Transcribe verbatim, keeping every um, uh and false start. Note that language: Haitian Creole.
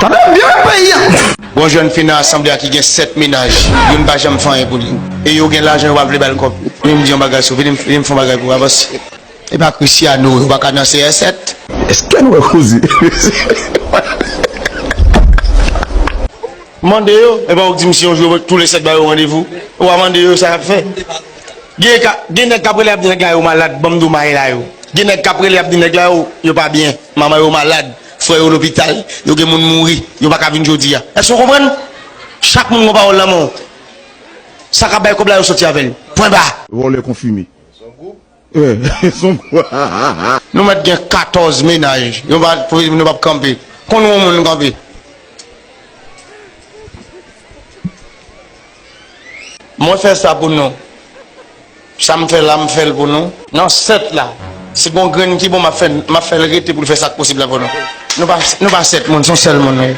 Sa fè byen peyi a. Gon jèn fi nan asanble a ki gen sèt mennaj, youn pa janm fè anyen pou li. E yo gen lajan, yo pa vle ba l kòb. Vin m di yon bagay sou, vin m, vin m fè yon bagay pou avanse. E pa Cristiano, yo pa ka nan C R sèt. Èske nou wè koze? Mande yo, e pa ou k di m si yon jou tou le sèt ba yo randevou. Ou pa mande yo sa y ap fè. Gen ka, gen nèg k ap rele ap di nèg la yo malad, ban m di w Mayela yo. Gen nèg k ap rele ap di nèg la yo, yo pa byen, manman yo malad, frè yo lopital, yo gen moun mouri, yo pa ka vin jodi a. Èske w konprann? Chak moun gon pawòl nan men w. Sa k ap bay kòb la yo soti avè l. Pwen ba. Vòlè konfime. Son gwoup. Nou mèt gen katòz mennaj. Yo pa, nou p ap kanpe. Konn yon moun kanpe. Mwen fè sa pou nou. Sa m fè la, m fè l pou nou. Nan sèt la, si gon grenn ki bon, m ap fè, m ap fè l rete pou l fè sa k posib la pou nou. Nou pa, nou pa sèt moun, se yon sèl moun nou ye.